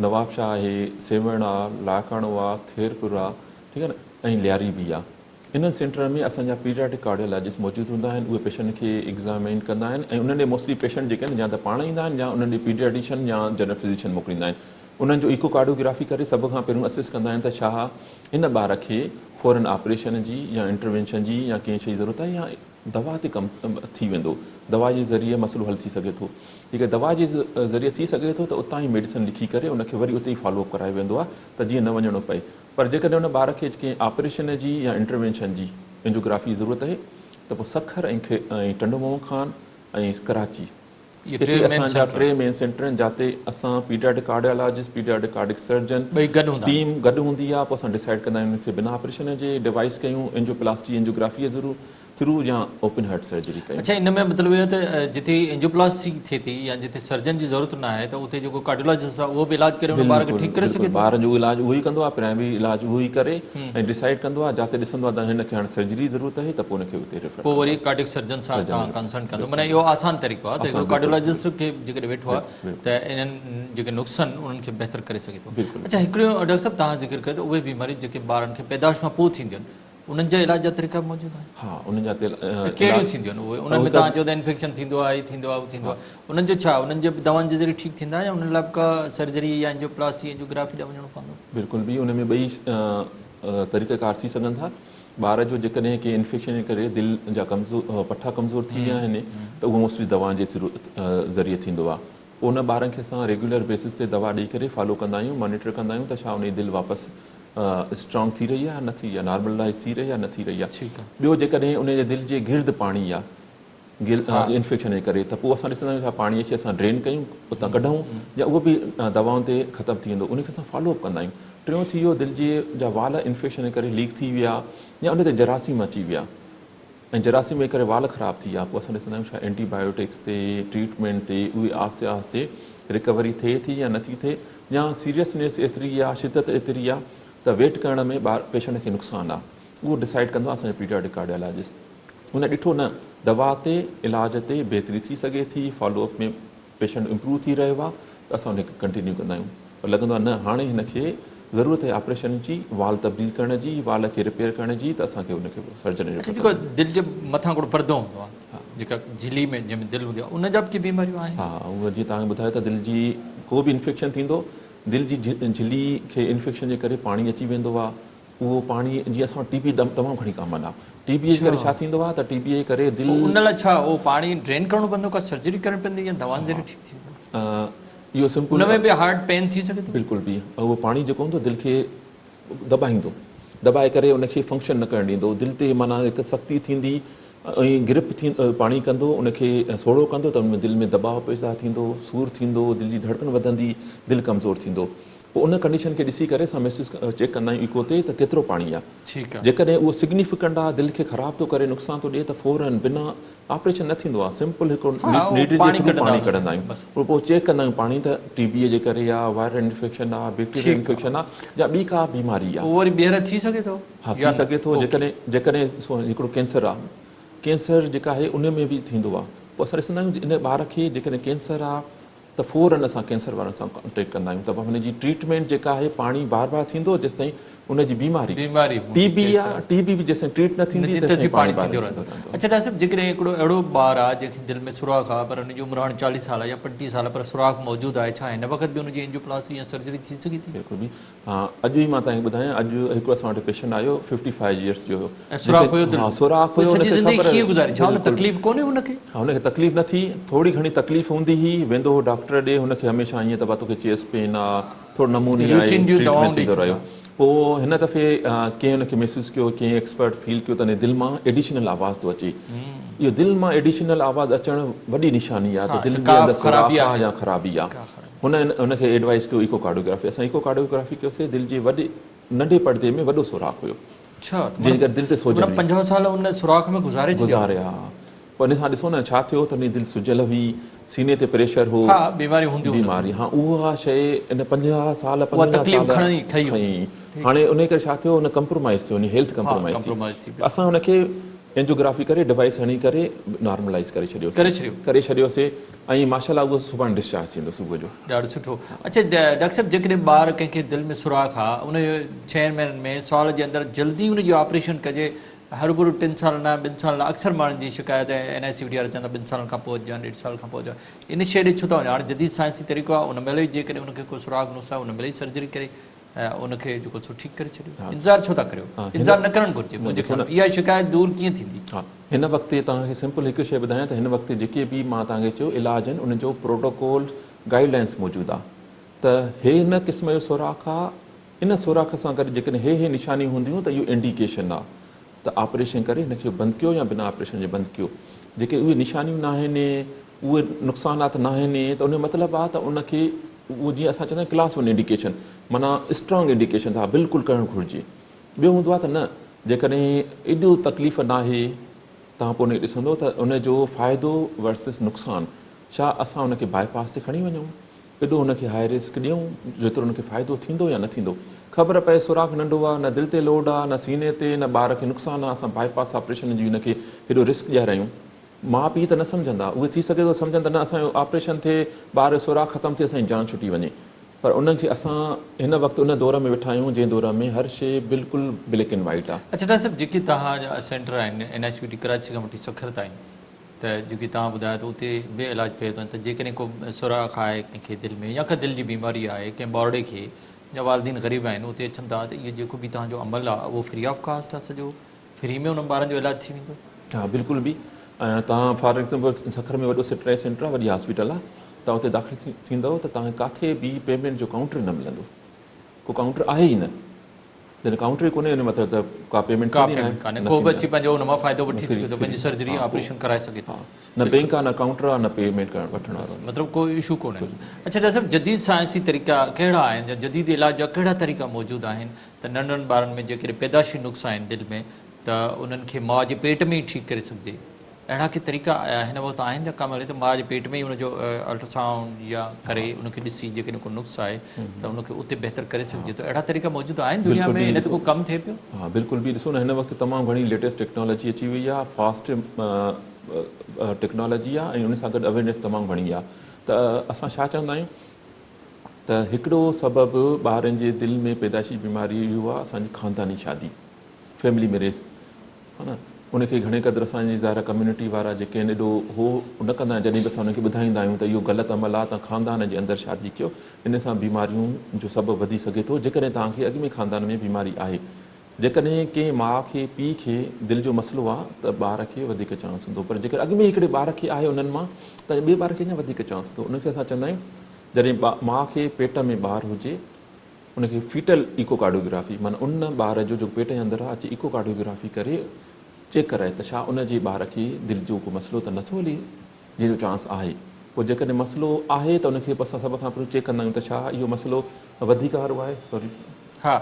نوابشاهه آهي سيوهڻ آ لاڙڪاڻو آ خيرپور آ ٺيڪ آ نه ۽ لياري به آ انهن سينٽرن ۾ اسان جا پيڊياٽرڪ ڪارڊيالاجسٽ موجود هوندا آهن اهي پيشنٽ کي ايگزامين ڪندا آهن ۽ انهن ڏي موسٽلي پيشنٽ جيڪي آهن يا ته پاڻ ايندا آهن يا انهن ڏي پيڊياٽريشن يا جنرل فزيشن موڪليندا آهن انهن جو ايڪو ڪارڊيوگرافي ڪري سڀ کان پهريون اسيس ڪندا آهن ته ڇا ان ٻار کي فورن آپريشن جي يا انٽروينشن جي يا ڪنهن شي جي ضرورت آهي يا دوا تي ڪم ٿي ويندو دوا جي ذريعي مسئلو حل ٿي سگهي ٿو جيڪڏهن دوا جي ذريعي ٿي سگهي ٿو ته اتان ئي ميڊيسن لکي ڪري ان کي وري اتي ئي فالو اپ ڪرايو ويندو آهي ته جيئن نه وڃڻو پئي پر جيڪڏهن ان ٻار کي ڪنهن آپريشن جي يا انٽروينشن جي اينجيوگرافي جي ضرورت آهي ته پوء سکر ۽ ٽنڊو محمد خان ۽ ڪراچي اهي اتي ٽي مين اسان جا سينٽر ٽي مين سينٽر آهن جاتي اسان paediatric cardiologist, paediatric cardiac surgeon ٻئي گڏ هوندا آهن. ٽيم گڏ هوندي آهي پوء اسان ڊسائيڊ ڪندا آهيون ان کي بنا آپريشن جي ڊوائيس ڪيون اينجيوپلاسٽي اينجيوگرافي جي ٿرو يا اوپن هارٽ سرجري ڪيون. اڇا ان ۾ مطلب اهو ته جتي اينجيوپلاسٽي ٿئي ٿي يا جتي سرجن جي ضرورت نه آهي ته اتي جيڪو ڪارڊيولاجسٽ آهي اهو به علاج ڪري ان ٻار کي بلڪل ٺيڪ ڪري بلڪل سگهي ٿو. ٻار جو علاج اهو ئي ڪندو آهي پرائمري علاج اهو ئي ڪري ۽ ڊسائيڊ ڪندو آهي جاتي ڏسندو آهي ته هن کي هاڻي سرجري جي ضرورت آهي ته پوء ان کي اتي ريفر پوء ڪندو وري آهي ڪارڊيڪ سرجن سان سرجن توهان ڪنسلٽ ڪندو معنيٰ اهو آسان طريقو آهي ته آسان هڪڙو بلڪل ڪارڊيولاجسٽ کي جيڪڏهن ويٺو آهي بلڪل ته انهن جيڪي نقص آهن انهن کي بهتر ڪري سگهي ٿو. بلڪل اڇا هڪڙو ڊاڪٽر صاحب توهان ذڪر ڪيو ته اهي بيماريون جيڪي ٻارن کي پيدائش کان پوء ٿينديون آهن انهن جا علاج جا طريقا به موجود آهن؟ ها انهن جا ته ڪهڙيون ٿينديون آهن اهي انهن ۾ توهان چئو ته انفيڪشن ٿيندو آهي هي ٿيندو آهي هو ٿيندو آهي انهن جو ڇا انهن جي به دوائن جي ذريعي ٺيڪ ٿيندا يا انهن لاء به ڪا سرجري يا انجيوپلاسٽي انجيوگرافي ڏانهن وڃڻو پوندو؟ بلڪل به ان ۾ ٻئي طريقه ڪار ٿي سگهن ٿا ٻار جو جيڪڏهن ڪنهن انفيڪشن جي ڪري دل جا ڪمزور پٺا ڪمزور ٿي ويا آهن ته اهو موسٽلي دوائن جي ذريعي ٿيندو آهي پوء ان ٻارن کي اسان ريگيولر بيسس تي دوا ڏئي ڪري فالو ڪندا آهيون مانيٽر ڪندا آهيون ته ڇا ان جي دل واپس اسٽرانگ ٿي رهي آهي نه ٿي يا نارملائز ٿي رهي آهي نه ٿي رهي آهي ٻيو جيڪڏهن ان جي دل جي گرد پاڻي آهي انفيڪشن جي ڪري ته پوء اسان ڏسندا آهيون ڇا پاڻي کي اسان ڊرين ڪيون اتان ڪڍون يا اهو به دوائن تي ختم ٿي ويندو ان کي اسان فالو اپ ڪندا آهيون ٽيون ٿي ويو دل جي جا وال انفيڪشن جي ڪري ليڪ ٿي ويا يا ان تي جراثيم اچي ويا ۽ جراثيم جي ڪري وال خراب ٿي ويا پوء اسان ڏسندا آهيون ڇا اينٽي بايوٽڪس تي ٽريٽمينٽ تي اهي آهستي آهستي رڪوري ٿئي ٿي يا نٿي ٿئي يا سيريسنيس ايتري آ شدت ايتري آ ته ويٽ ڪرڻ ۾ ٻار پيشنٽ کي نقصان آ اهو ڊسائيڊ ڪندو آ اسان جو پيڊياٽرڪ ڪارڊيالاجسٽ ان ڏٺو نه دوا تي علاج تي بهتري ٿي سگهي ٿي فالو اپ ۾ پيشنٽ امپروو ٿي رهيو آ ته اسان ان کي ڪنٽينيو ڪندا آهيون پر لڳندو آ نه هاڻي هن کي ضرورت آهي آپريشن جي وال تبديل ڪرڻ جي وال کي رپيئر ڪرڻ جي ته اسان کي ان کي سرجن اڇا جيڪو دل جي مٿان هڪڙو پردو هوندو آ جيڪا جھلي ۾ جنهن ۾ دل هوندي آ ان جا به ڪي بيماريون آهن؟ ها اهو جيئن توهان کي ٻڌايو ته دل جي ڪو به انفيڪشن ٿيندو دل جي جھلي کي انفيڪشن جي ڪري پاڻي اچي ويندو آ اهو پاڻي جيئن اسان وٽ ٽي بي تمام گهڻي ڪامن آ ٽي بي جي ڪري ڇا ٿيندو آ ته ٽي بي جي ڪري دل پوء ان لاء ڇا اهو پاڻي ڊرين ڪرڻو پوندو ڪا سرجري ڪرڻي پوندي يا دوائن ذريعي ٺيڪ ٿي ويندو؟ اهو سمپل ان ۾ به هارٽ پين ٿي سگهي ٿو؟ بلڪل به اهو پاڻي جيڪو هوندو دل کي دٻائيندو دٻائي ڪري ان کي فنڪشن نه ڪرڻ ڏيندو دل تي معنيٰ هڪ سختي ٿيندي ۽ گرپ ٿي پاڻي ڪندو ان کي سوڙهو ڪندو ته ان ۾ دل ۾ دٻاء پيدا ٿيندو سور ٿيندو دل جي ڌڙڪن وڌندي دل ڪمزور ٿيندو پوء ان ڪنڊيشن کي ڏسي ڪري اسان محسوس چيڪ ڪندا آهيون ايڪو تي ته ڪيترو پاڻي آهي جيڪڏهن اهو سگنيفڪنٽ آهي دل کي خراب ٿو ڪري نقصان ٿو ڏئي ته فورن بنا آپريشن نه ٿيندو آهي سمپل هڪڙو نيڊل جي ٿرو پاڻي ڪڍندا آهيون پوء پوء چيڪ ڪندا آهيون پاڻي ته ٽي بي جي ڪري آهي وائرل انفيڪشن آهي بيڪٽيريل انفيڪشن آهي يا ٻي ڪا بيماري آهي. پوء وري ٻيهر ٿي سگهي ٿو؟ ها ٿي سگهي ٿو جيڪڏهن جيڪڏهن هڪڙو ڪينسر آهي ڪينسر جيڪا آهي ان ۾ به ٿيندو آهي پوء اسان ڏسندا آهيون ان ٻار کي جيڪڏهن ڪينسر آهي ته فورن اسان ڪينسر وارن سان ڪانٽيڪٽ ڪندا آهيون ته هن جي ٽريٽمينٽ جيڪا آهي پاڻي بار بار ٿيندو جيستائين ان جي بيماري بيماري ٽي بي آ ٽي بي به جيستائين ٽريٽ نه ٿيندي تيستائين پاڻي ٿيندو رهندو. اڇا ڊاڪٽر صاحب جيڪڏهن هڪڙو اهڙو ٻار آهي جنهن کي دل ۾ سوراخ آهي پر ان جي عمر هاڻ 40 سال آهي يا 35 سال آهي پر سوراخ موجود آهي ڇا هن وقت به ان جي اينجيوپلاسٽي يا سرجري ٿي سگهي ٿي؟ بلڪل به ها اڄ ئي مان توهان کي ٻڌايان اڄ هڪ اسان وٽ پيشنٽ آيو ففٽي فائيو ايئرس جو هيو ۽ سوراخ هيو دل ها سوراخ هيو سڄي زندگي ڪيئن گذاري ڇا ان تڪليف ڪونهي هن کي؟ ها هن کي تڪليف نه ٿي ٿوري گهڻي تڪليف هوندي هئي ويندو هو ڊاڪٽر ڏي هن کي هميشه ائين ته با توکي چيسٽ پين آ ٿورو نمونيا آهي ٽريٽمينٽ ٿيندو رهيو پوء هن دفعي ڪنهن ان کي محسوس ڪيو، ڪنهن ايڪسپرٽ فيل ڪيو ته ان دل مان ايڊيشنل آواز ٿو اچي. اهو دل مان ايڊيشنل آواز اچڻ وڏي نشاني آهي ته دل جي اندر سوراخ آهي يا خرابي آهي. هن ان کي ايڊوائيز ڪيو ايڪو ڪارڊيوگرافي. اسان ايڪو ڪارڊيوگرافي ڪيوسي، دل جي وڏي ننڍي پڙدي ۾ وڏو سوراخ هيو. جنهن ڪري دل تي سوجن هئي. 50 سال ان سوراخ ۾ گذاري ڇڏيا. گذاريا. پوء ان سان ڏسو نه ڇا ٿيو ته ان جي دل سجل هئي، سيني تي پريشر هو. ها بيماريون هونديون هن کي. بيماري ها اها شيء ان 50 سال 55 سال کڻي کنئي. هاڻي انهي ڪري ڇا ٿيو ان ڪمپرومائيز ٿيو ان هيلٿ ڪمپرومائيز ٿي. اسان ان کي اينجيوگرافي ڪري ڊوائيس هڻي ڪري نارملائيز ڪري ڇڏيوسي. ڪري ڇڏيو. ڪري ڇڏيوسي ۽ ماشاء الله اهو سڀاڻي ڊسچارج ٿيندو صبح جو. ڏاڍو سٺو. اڇا ڊاڪٽر صاحب جيڪڏهن ٻار ڪنهن کي دل ۾ سوراخ آ ان جو ڇهن مهينن ۾ سال جي اندر جلدي ان جو آپريشن ڪجي هروڀرو ٽن سالن لاء ٻن سالن لاء اڪثر ماڻهن جي شڪايت آهي N I C V D وارا چون ٿا ٻن سالن کان پوء اچجان ڏيڍ سال کان پوء اچجان ان شيء ڏي ڇو ٿا وڃو هاڻي جديد سائنسي طريقو آهي ان مهل ئي جيڪڏهن ان کي ڪو سراغ نقص آهي ان مهل ئي سرجري ڪري ان کي جيڪو سو ٺيڪ ڪري ڇڏيو انتظار ڇو ٿا ڪريو انتظار نه ڪرڻ گهرجي منهنجي خيال ۾ اها شڪايت دور ڪيئن ٿيندي. ها هن وقت توهان کي سمپل هڪ شيء ٻڌايان ته هن وقت جيڪي به مان توهان کي چيو علاج آهن ان جو پروٽوڪول گائيڊ لائنس موجود آهي ته هي هن قسم جو سوراخ آهي ان سوراخ سان گڏ جيڪڏهن هي هي نشانيون هونديون ته اهو انڊيڪيشن آ ته آپريشن ڪري هن کي بند ڪيو يا بنا آپريشن جي بند ڪيو. جيڪي اهي نشانيون ناهن، اهي نقصانات ناهن ته ان جو مطلب آ ته ان کي اهو جيئن اسان چوندا آهيون ڪلاس ون انڊيڪيشن معنيٰ اسٽرانگ انڊيڪيشن ته ها بلڪل ڪرڻ گهرجي. ٻيو هوندو آ ته نه جيڪڏهن ايڏو تڪليف ناهي توهان پوء ان کي ڏسندو ته ان جو فائدو ورسز نقصان ڇا اسان ان کي باء پاس تي کڻي وڃون ايڏو هن کي هاء رسڪ ڏيون جيترو هن کي فائدو ٿيندو يا نه ٿيندو. خبر پئي سوراخ ننڍو آ، نه دل تي لوڊ آ، نه سيني تي، نه ٻار کي نقصان آ، اسان باء پاس آپريشن جي هن کي ايڏو رسڪ ڏيارايون. ماء پيء ته نه سمجهندا، اهي ٿي سگهي ٿو سمجهن ته نه اسان جو آپريشن ٿئي، ٻار جو سوراخ ختم ٿئي اسان جي جان ڇٽي وڃي. پر انهن کي اسان هن وقت ان دور ۾ ويٺا آهيون جنهن دور ۾ هر شيء بلڪل بليڪ اينڊ وائيٽ آ. اڇا ڊاڪٽر صاحب جيڪي توهان جا سينٽر آهن N I C V T Karachi کان وٺي سکر تائين ته جيڪي توهان ٻڌايو ته اتي به علاج ڪيو اٿن ته جيڪڏهن ڪو سوراخ آهي ڪنهن کي دل ۾ يا ڪا دل جي بيماري آهي ڪنهن ٻارڙي کي يا والدين غريب آهن اتي اچن ٿا ته اهو جيڪو به توهان جو عمل آهي اهو فري آف ڪاسٽ آهي سڄو فري ۾ انهن ٻارن جو علاج ٿي ويندو. ها بلڪل به توهان فار ايگزامپل سکر ۾ وڏو سٽرائي سينٽر آهي وڏي هاسپيٽل آهي توهان اتي داخل ٿيندؤ ته توهان کي ڪاٿي به پيمينٽ جو ڪائونٽر نه ملندو ڪو ڪائونٽر آهي ئي نه جڏهن ڪائونٽر ئي ڪونهي ان مطلب ته ڪا پيمينٽ ڪا پيمينٽ ڪانهي ڪو به اچي پنهنجو ان مان فائدو وٺي سگهي ٿو پنهنجي سرجري آپريشن ڪرائي سگهي ٿو نه بينڪ آ نه ڪائونٽر آ نه پيمينٽ ڪرڻ وٺڻ وارو مطلب ڪو اشو ڪونهي. اڇا ڊاڪٽر صاحب جديد سائنسي طريقا ڪهڙا آهن يا جديد علاج جا ڪهڙا طريقا موجود آهن ته ننڍڙن ٻارن ۾ جيڪڏهن پيدائشي نقص آهن دل ۾ ته انهن کي ماء جي پيٽ ۾ ئي ٺيڪ ڪري سگهجي اهڙا ڪي طريقا هن وقت آهن جا ڪم هلي ته ماء جي پيٽ ۾ ئي ان جو الٽراسائونڊ يا ڪري ان کي ڏسي جيڪڏهن ڪو نقص آهي ته ان کي اتي بهتر ڪري سگهجي ٿو اهڙا طريقا موجود آهن دنيا ۾ ان تي ڪو ڪم ٿئي پيو؟ ها بلڪل به ڏسو نه هن وقت تمام گهڻي ليٽيسٽ ٽيڪنالاجي اچي وئي آهي فاسٽ ٽيڪنالاجي آهي ۽ ان سان گڏ اويرنيس تمام گهڻي آهي ته اسان ڇا چوندا آهيون ته هڪڙو سبب ٻارن جي دل ۾ پيدائشي بيماري اهو آهي اسان جي خانداني شادي فيملي ميريج ها نه ان کي گهڻي قدر اسان جي ظاهر ڪميونٽي وارا جيڪي آهن ايڏو هو نه ڪندا آهن جڏهن به اسان انهن کي ٻڌائيندا آهيون ته اهو غلط عمل آهي توهان خاندان جي اندر شادي ڪيو ان سان بيماريون جو سبب وڌي سگهي ٿو جيڪڏهن توهان کي اڳ ۾ خاندان ۾ بيماري آهي جيڪڏهن ڪنهن ماء کي پيء کي دل جو مسئلو آهي ته ٻار کي وڌيڪ چانس هوندو پر جيڪڏهن اڳ ۾ هڪڙي ٻار کي آهي انهن مان ته ٻئي ٻار کي اڃا وڌيڪ چانس هوندو ان کي اسان چوندا آهيون جڏهن ماء کي پيٽ ۾ ٻار هجي ان کي فيٽل ايڪو ڪارڊيوگرافي معنيٰ ان ٻار جو جيڪو پيٽ جي اندر آهي اچي ايڪو ڪارڊيوگرافي ڪري چيڪ ڪرائي ته ڇا ان جي ٻار کي دل جو ڪو مسئلو ته نٿو هلي جنهن جو چانس آهي پوء جيڪڏهن مسئلو آهي ته ان کي اسان سڀ کان پهريون چيڪ ڪندا آهيون ته ڇا اهو مسئلو وڌيڪ وارو آهي سوري. ها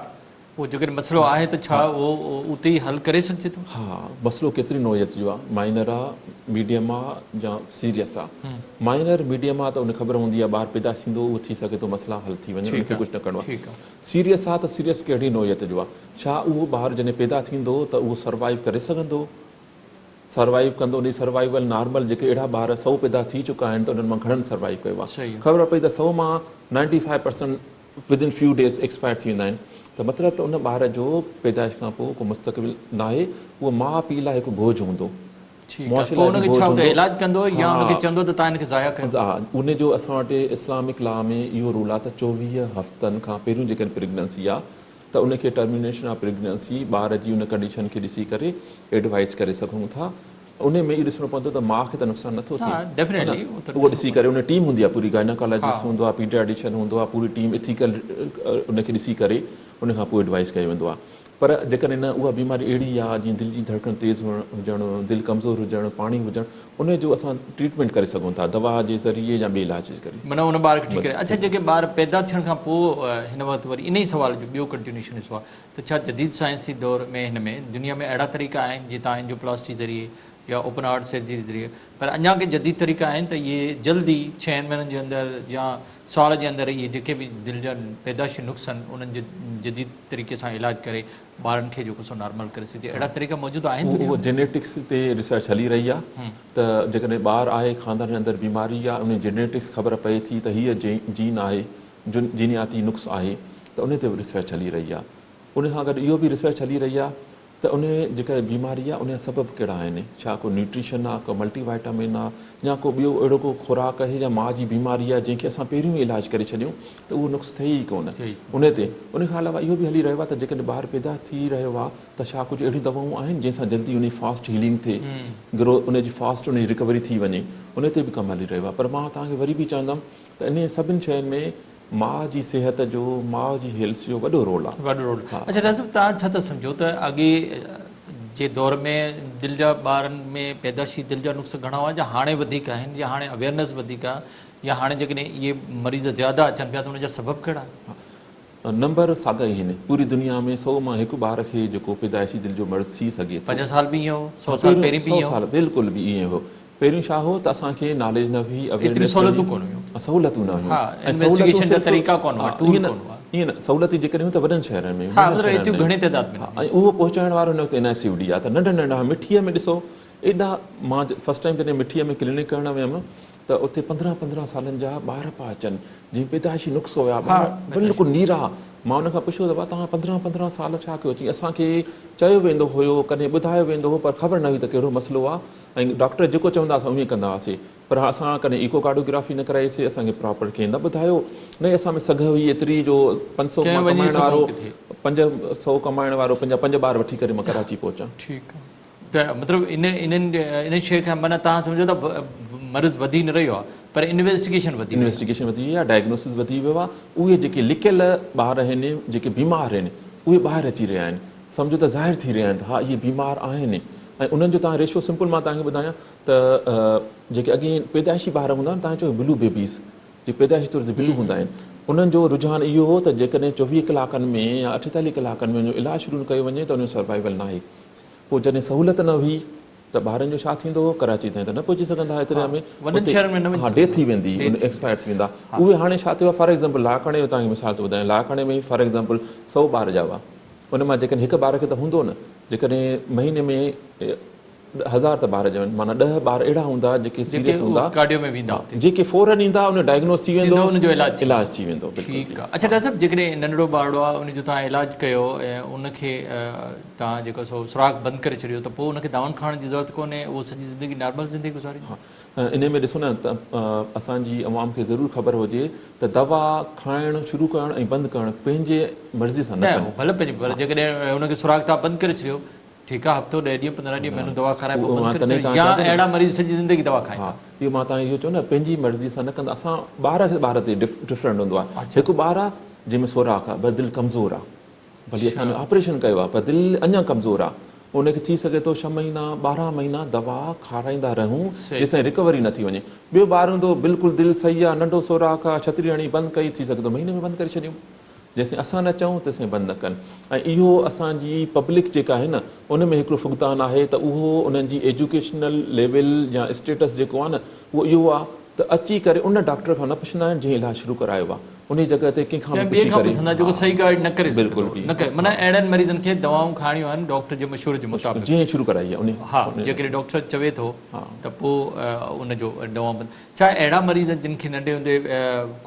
پوء جيڪڏهن مسئلو آهي ته ڇا اهو اتي ئي حل ڪري سگهجي ٿو؟ ها مسئلو ڪيتري نوعيت جو آهي مائنر آ ميڊيم آ يا سيريس آ مائنر ميڊيم آ ته ان خبر هوندي آ ٻار پيدا ٿيندو اهو ٿي سگهي ٿو مسئلا حل ٿي وڃن ان کي ڪجهه نه ڪرڻو آ سيريس آ ته سيريس ڪهڙي نوعيت جو آ ڇا اهو ٻار جڏهن پيدا ٿيندو ته اهو سروائيو ڪري سگهندو سروائيو ڪندو ان جي سروائيول نارمل جيڪي اهڙا ٻار سئو پيدا ٿي چڪا آهن ته انهن مان گهڻن سروائيو ڪيو آ خبر پئي ته سئو مان ninety five percent within few days expire ٿي ويندا آهن ته مطلب ته ان ٻار جو پيدائش کان پوء ڪو مستقبل ناهي اهو ماء پيء لاء هڪ بوجه هوندو معاشري لاء به بوجه هوندو علاج ڪندو يا ان کي چوندو ته تان هن کي ضايع ڪيو ها ان جو اسان وٽ اسلامڪ لا ۾ اهو رول آهي ته 24 هفتن کان پهريون جيڪڏهن پريگننسي آهي ته ان کي ٽرمينيشن آف پريگننسي ٻار جي ان ڪنڊيشن کي ڏسي ڪري ايڊوائز ڪري سگهون ٿا انهي ۾ اهو ڏسڻو پوندو ته ماء کي ته نقصان نٿو ٿئي اهو ڏسي ڪري ان ٽيم هوندي آهي پوري گائناڪالاجسٽ هوندو آهي پيڊياٽريشن هوندو آهي پوري ٽيم اٿيڪل ان کي ڏسي ڪري ان کان پوء ايڊوائز ڪيو ويندو آهي. پر جيڪڏهن نه اها بيماري اهڙي آهي جيئن دل جي ڌڙڪڻ تيز هجڻ، دل ڪمزور هجڻ، پاڻي هجڻ ان جو اسان ٽريٽمينٽ ڪري سگهون ٿا دوا جي ذريعي يا ٻئي علاج جي ذريعي. معنيٰ ان ٻار کي ٺيڪ ڪري. اڇا جيڪي ٻار پيدا ٿيڻ کان پوء هن وقت وري انهي سوال جو ٻيو ڪنٽينيوشن حصو آهي ته ڇا جديد سائنسي دور ۾ هن ۾ دنيا ۾ اهڙا طريقا آهن جيئن تان انجيوپلاسٽي ذريعي يا اوپن هارٽ سرجري ذريعي پر اڃا ڪي جديد طريقا آهن ته اهي جلدي ڇهن مهينن جي اندر يا سال جي اندر اهي جيڪي به دل جا پيدائشي نقص آهن انهن جو جديد طريقي سان علاج ڪري ٻارن کي جيڪو سو نارمل ڪري سگهجي اهڙا طريقا موجود آهن دنيا اهو ۾؟ جينيٽڪس تي ريسرچ هلي رهي آهي ته جيڪڏهن ٻار آهي خاندان جي اندر بيماري آهي ان جي جينيٽڪس خبر پئي ٿي ته هيء جين آهي جينياتي نقص آهي ته ان تي ريسرچ هلي رهي آهي ان کان گڏ اهو به ريسرچ هلي رهي آهي ته ان جيڪا بيماري آ ان جا سبب ڪهڙا آهن، ڇا ڪو نيوٽريشن آ، ڪو ملٽي وائٽامن آ يا ڪو ٻيو اهڙو ڪو خوراڪ آهي يا ماء جي بيماري آ جنهن کي اسان پهريون ئي علاج ڪري ڇڏيون ته اهو نقص ٿئي ئي ڪونه ان تي. ان کان علاوه اهو به هلي رهيو آ ته جيڪڏهن ٻار پيدا ٿي رهيو آ ته ڇا ڪجهه اهڙيون دوائون آهن جنهن سان جلدي ان جي فاسٽ هيلنگ ٿئي، گرو ان جي فاسٽ ان جي رڪوري ٿي وڃي ان تي به ڪم هلي رهيو آ پر مان توهان کي وري به چوندم ته انهن سڀن شين ۾ ماء جي صحت جو، ماء جي هيلٿ جو وڏو رول آ. وڏو رول. اڇا ڊاڪٽر صاحب توهان ڇا ٿا سمجهو ته اڳي جي دور ۾ دل جا ٻارن ۾ پيدائشي دل جا نقص گهڻا هئا يا هاڻي وڌيڪ آهن يا هاڻي اويئرنيس وڌيڪ آ يا هاڻي جيڪڏهن اهي مريض زياده اچن پيا ته ان جا سبب ڪهڙا آهن؟ نمبر ساڳا ئي آهن. پوري دنيا ۾ سئو مان هڪ ٻار کي جيڪو پيدائشي دل جو مرض ٿي سگهي ٿو. 5 سال به ائين هو، سئو سال پهرين به ائين هو. سئو سال بلڪل به ائين هو. پهريون ڇا هو ته اسان کي ناليج نه هئي، ايتريون اويئرنيس نه سهولتون ڪونه هيون. هئي، سهولتون نه هيون ها ۽ سهولتون انويسٽيگيشن جا صرف طريقا ڪونه هئا، ها ٽول ائين نه ڪونه هئا. ائين نه سهولتون جيڪڏهن هيون ته وڏن شهرن ۾ هيون ها ننڍن مطلب شهرن ايتريون ۾ گهڻي تعداد ۾ نه ها هيون. ۽ اهو پهچائڻ وارو هن وقت اين آء سي يو ڊي آهي ته ننڍن ننڍا مٺيء ۾ ڏسو ايڏا مان فرسٽ ٽائيم جڏهن مٺيء ۾ ڪلينڪ ڪرڻ ويم ته اتي پندرهن پندرهن سالن جا ٻار پيا اچن جن پيدائشي نقص هيا ٻار بلڪل نيرا مان ان کان پڇيو ته بابا توهان پندرهن پندرهن سال ڇا ڪيو چي اسان کي چيو ويندو هيو ڪڏهن ٻڌايو ويندو هو پر خبر نه هئي ته ڪهڙو مسئلو آهي ۽ ڊاڪٽر جيڪو چوندا اسان ائين ڪندا هئاسي پر اسان ڪڏهن ايڪو ڪارڊيوگرافي نه ڪرائي سي اسان کي پراپر ڪنهن نه ٻڌايو نه ئي اسان ۾ سگهه هئي ايتري جو پنج سو مان ڪمائڻ وارو 500 ڪمائڻ وارو پنهنجا پنج ٻار وٺي ڪري مان ڪراچي پهچان. ٺيڪ آهي ته مطلب ان انهن ان شيء کان معنيٰ توهان سمجهو ته مرض وڌي نه رهيو آهي پر انويسٽيگيشن وڌي وئي آهي. انويسٽيگيشن وڌي وئي آهي، ڊائگنوسس وڌي ويو آهي، اهي جيڪي لڪيل ٻار آهن، جيڪي بيمار آهن، اهي ٻاهر اچي رهيا آهن، سمجهو ته ظاهر ٿي رهيا آهن ته ها اهي بيمار آهن ۽ انهن جو توهان ريشو سمپل مان توهان کي ٻڌايان ته جيڪي اڳي پيدائشي ٻار هوندا آهن توهان چئو بلو بيبيز جيڪي پيدائشي طور تي بلو هوندا آهن انهن جو رجحان اهو هو ته جيڪڏهن 24 ڪلاڪن ۾ يا 48 ڪلاڪن ۾ ان جو علاج شروع نه ڪيو وڃي ته ان جو سروائيول ناهي. پوء جڏهن سهولت نه هئي ته ٻارن جو ڇا ٿيندو هو، ڪراچي تائين ته نه پهچي سگهندا هئا ايتري ۾ وڏن شهرن ۾ نه وڃي ها ڊيٿ ٿي ويندي هئي ايڪسپائر ٿي ويندا اهي هاڻي ڇا ٿيو آهي فار ايگزامپل لاڙڪاڻي جو توهان کي مثال ٿو ٻڌايان لاڙڪاڻي ۾ فار ايگزامپل سئو ٻار ڄاوا ان مان جيڪڏهن هڪ ٻار کي ته هوندو نه جيڪڏهن مهيني ۾ هزار ته ٻار ڄمن معنيٰ ڏهه ٻار اهڙا هوندا جيڪي سيريس هوندا ڪارڊيو ۾ ويندا جيڪي فورن ايندا ان جو ڊائگنوز ٿي ويندو ان جو علاج ٿي ويندو ٺيڪ آهي اڇا ڊاڪٽر صاحب جيڪڏهن ننڍڙو ٻارڙو آهي ان جو توهان علاج ڪيو ۽ ان کي توهان جيڪو سو سوراخ بند ڪري ڇڏيو ته پوء ان کي دوائن کائڻ جي ضرورت ڪونهي اهو سڄي زندگي نارمل زندگي گذاريندو. ها انهي ۾ ڏسو نه ته اسان جي عوام کي ضرور خبر هجي ته دوا کائڻ شروع ڪرڻ ۽ بند ڪرڻ پنهنجي مرضي سان نه ڪن. نه ڀلي پنهنجي پر جيڪڏهن ان کي سوراخ توهان بند ڪري ڇڏيو ٺيڪ آهي هفتو ڏهه ڏينهن پندرهن ڏينهن مهينو دوا کارائي پوء بند ڪري ڇڏيو يا اهڙا مريض سڄي زندگي دوا کائيندا. ها اهو مان توهان کي اهو چيو نه پنهنجي مرضي سان نه ڪندا اسان ٻار کي ٻار تي ڊفرنٽ هوندو آهي هڪ ٻار آهي جنهن ۾ سوراخ آهي بس دل ڪمزور آهي ڀلي اسان ان آپريشن ڪيو آهي پر دل اڃا ڪمزور آهي ان کي ٿي سگهي ٿو ڇهه مهينا 12 مهينا دوا کارائيندا رهون جيستائين رڪوري نه ٿي وڃي ٻيو ٻار هوندو بلڪل دل صحيح آهي ننڍو سوراخ آهي ڇتري هڻي بند ڪئي ٿي سگهي ٿو مهيني ۾ بند ڪري ڇڏيون جيستائين اسان نه چئون تيستائين بند نه ڪن ۽ اهو اسان جي پبلڪ جيڪا آهي نه ان ۾ هڪڙو فقدان آهي ته اهو انهن جي ايجوڪيشنل ليول يا اسٽيٽس جيڪو آهي نه اهو اهو آهي ته اچي ڪري ان ڊاڪٽر کان نه پڇندا آهن جنهن علاج شروع ڪرايو آهي انهي جڳهه تي ڪنهن کان به پڇي ڪري پڇندا جيڪو صحيح گائيڊ نه ڪري سگهندو نه ڪري معنيٰ اهڙن مريضن کي دوائون کائڻيون آهن ڊاڪٽر جي مشوري جي مطابق جنهن شروع ڪرائي آهي انهي ها جيڪڏهن ڊاڪٽر چوي ٿو ته پوء ان جو دوائون بند ڇا اهڙا مريض جن کي ننڍي هوندي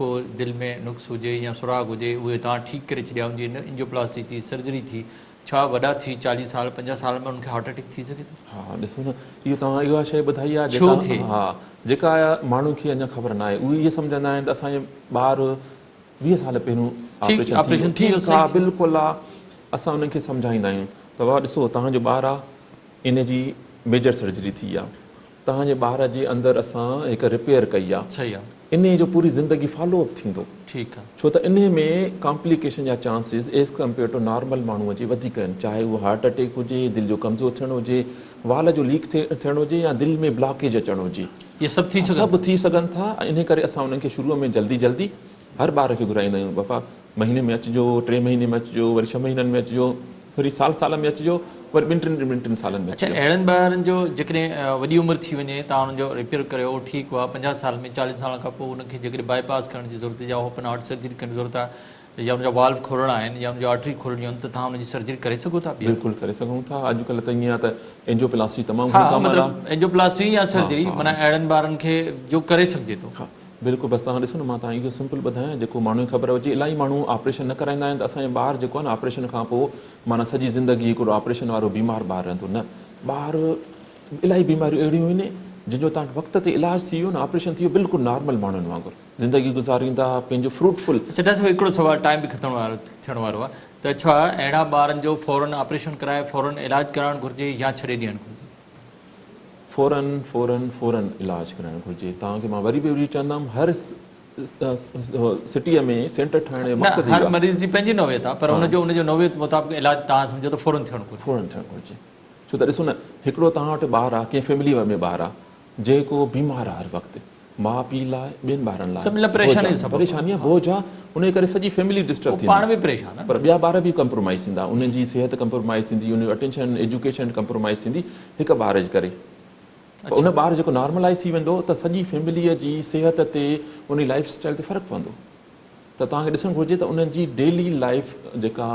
ڪو دل ۾ نقص هجي يا سوراخ هجي اهي توهان ٺيڪ ڪري ڇڏيا ان جي انجيوپلاسٽي ٿي سرجري ٿي ڇا وڏا ٿي 40 سال 50 سال ۾ انهن کي هارٽ اٽيڪ ٿي سگهي ٿو؟ ها ڏسو نه اهو توهان اها شيء ٻڌائي آهي جيڪا ٿئي؟ ها جيڪا ماڻهن کي اڃا خبر ناهي اهي اهي سمجهندا آهن ته اسان جو ٻار 20 سال پهريون آپريشن ٿي ويو ٺيڪ آهي بلڪل آهي اسان انهن کي سمجهائيندا آهيون ته بابا ڏسو توهان جو ٻار آهي ان جي ميجر سرجري ٿي آهي توهان جي ٻار جي اندر اسان هڪ رپيئر ڪئي آهي صحيح آهي. انهي جو پوري زندگي فالو اپ ٿيندو. ٺيڪ آ. ڇو ته انهي ۾ ڪامپليڪيشن جا chances as compare to normal ماڻهو جي وڌيڪ آهن چاهي اهو هارٽ اٽيڪ هجي، دل جو ڪمزور ٿيڻ هجي، وال جو ليڪ ٿيڻ هجي يا دل ۾ بلاڪيج اچڻ هجي. اهي سڀ ٿي سگهن ٿا. سڀ ٿي سگهن ٿا انهي ڪري اسان انهن کي شروع ۾ جلدي جلدي هر ٻار کي گهرائيندا آهيون بابا مهيني ۾ اچجو، ٽي مهيني ۾ اچجو، وري ڇهه مهينن ۾ اچجو، وري سال سال ۾ اچجو، وري ٻن ٽن ٻن ٽن سالن ۾ اڇا اچجو. اهڙن ٻارن جو جيڪڏهن وڏي عمر ٿي وڃي تان انهن جو ريپيئر ڪريو اهو ٺيڪ آهي 50 سال ۾ 40 سالن کان پوء انهن کي جيڪڏهن بائي پاس ڪرڻ جي ضرورت يا اوپن هارٽ سرجري ڪرڻ جي ضرورت آهي يا ان جا والو کولڻا آهن يا ان جي آرٽري کولڻيون آهن ته تان ان جي سرجري ڪري سگهو ٿا ٻيهر؟ بلڪل ڪري سگهون ٿا اڄڪلهه ته ائين آهي ته اينجيو پلاسٽي تمام ها گهڻي ڪامن آهي. مطلب اينجيو پلاسٽي يا سرجري معنيٰ اهڙن ٻارن کي جو ڪري سگهجي ٿو. ها بلڪل بس توهان ڏسو نه مان توهان کي اهو سمپل ٻڌايان جيڪو ماڻهن کي خبر هجي الاهي ماڻهو آپريشن نه ڪرائيندا آهن ته اسان جو ٻار جيڪو آهي نه آپريشن کان پوء معنيٰ سڄي زندگي هڪڙو آپريشن وارو بيمار ٻار رهندو نه ٻار الاهي بيماريون اهڙيون آهن جن جو توهان وٽ وقت تي علاج ٿي ويو نه آپريشن ٿي ويو بلڪل نارمل ماڻهن وانگر زندگي گذاريندا پنهنجو فروٽ فل. اڇا ڊاڪٽر صاحب هڪڙو سوال ٽائيم به ختم ٿيڻ وارو آهي ته ڇا اهڙا ٻارن جو فورن آپريشن ڪرائي فورن علاج ڪرائڻ گهرجي يا ڇڏي ڏيڻ گهرجي؟ فورن فورن فورن علاج ڪرائڻ گهرجي توهان کي مان وري به وري چوندم هر سٽيء ۾ سينٽر ٺاهڻ جو مقصد هي هر مريض جي پنهنجي نوعيت آهي پر ان جو ان جو نوعيت مطابق علاج توهان سمجهو ته فورن ٿيڻ گهرجي. فورن ٿيڻ گهرجي ڇو ته ڏسو نه هڪڙو توهان وٽ ٻار آهي ڪنهن فيملي ۾ ٻار آهي جيڪو بيمار آهي هر وقت ماء پيء لاء ٻين ٻارن لاء سڀني لاء پريشاني جو سبب پريشاني آهي بوجهه آهي ان جي ڪري سڄي فيملي ڊسٽرب ٿيندي پاڻ به پريشان آهن پر ٻيا ٻار به ڪمپرومائز ٿيندا انهن جي صحت ڪمپرومائز ٿيندي انهن جو اٽينشن ايجوڪيشن ڪمپرومائز ٿيندي هڪ ٻار جي ڪري ان ٻار جيڪو نارملائز ٿي ويندو ته سڄي فيملي جي صحت تي ان جي لائف اسٽائل تي فرق پوندو ته توهان کي ڏسڻ گهرجي ته انهن جي ڊيلي لائف جيڪا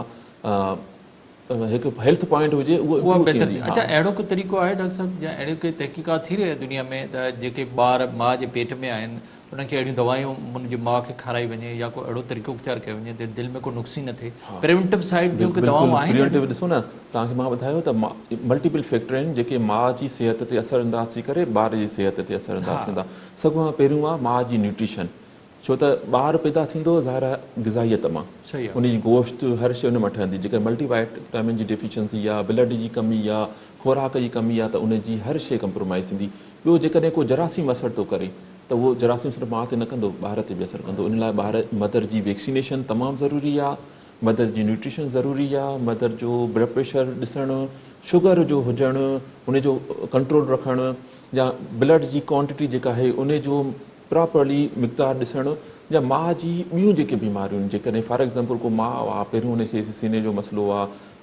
هڪ هيلٿ پوائنٽ هجي اهو اها امپروو بهتر ٿيندي. ٿيندي. اڇا اهڙو ڪو طريقو آهي ڊاڪٽر صاحب يا اهڙي ڪي تحقيقات ٿي رهي آهي دنيا ۾ ته جيڪي ٻار ماء جي پيٽ ۾ آهن انهن کي اهڙيون دوائيون ان جي ماء کي کارائي وڃي يا ڪو اهڙو طريقو اختيار ڪيو وڃي ته دل ۾ ڪو نقص ئي نه ٿئي پريونٽو سائيڊ جون ڪي دوائون بلڪل آهن پريونٽو ڏسو نه توهان کي مان ٻڌايو ته ملٽيپل فيڪٽر آهن جيڪي ماء جي صحت تي اثر انداز ٿي ڪري ٻار جي صحت تي اثر انداز ٿيندا سڀ کان پهريون آهي ماء جي نيوٽريشن ڇو ته ٻار پيدا ٿيندو ظاهر آهي غذائيت مان، ان جي گوشت هر شيء ان مان ٺهندي، جيڪڏهن ملٽي وائٽامن جي ڊيفيشنسي يا بلڊ جي ڪمي يا خوراڪ جي ڪمي آ ته ان جي هر شيء ڪمپرومائز ٿيندي. ٻيو جيڪڏهن ڪو جراثيم اثر ٿو ڪري ته اهو جراثيم صرف ماء تي نه ڪندو ٻار تي به اثر ڪندو ان لاء ٻار مدر جي ويڪسينيشن تمام ضروري آ، مدر جي نيوٽريشن ضروري آ، مدر جو بلڊ پريشر ڏسڻ، شگر جو هجڻ ان جو ڪنٽرول رکڻ يا بلڊ جي ڪوانٽٽي جيڪا آهي ان جو پراپرلي مقدار ڏسڻ يا ماء جي ٻيون جيڪي بيماريون آهن جيڪڏهن فار ايگزامپل ڪو ماء آ پهريون ان کي سيني جو مسئلو آ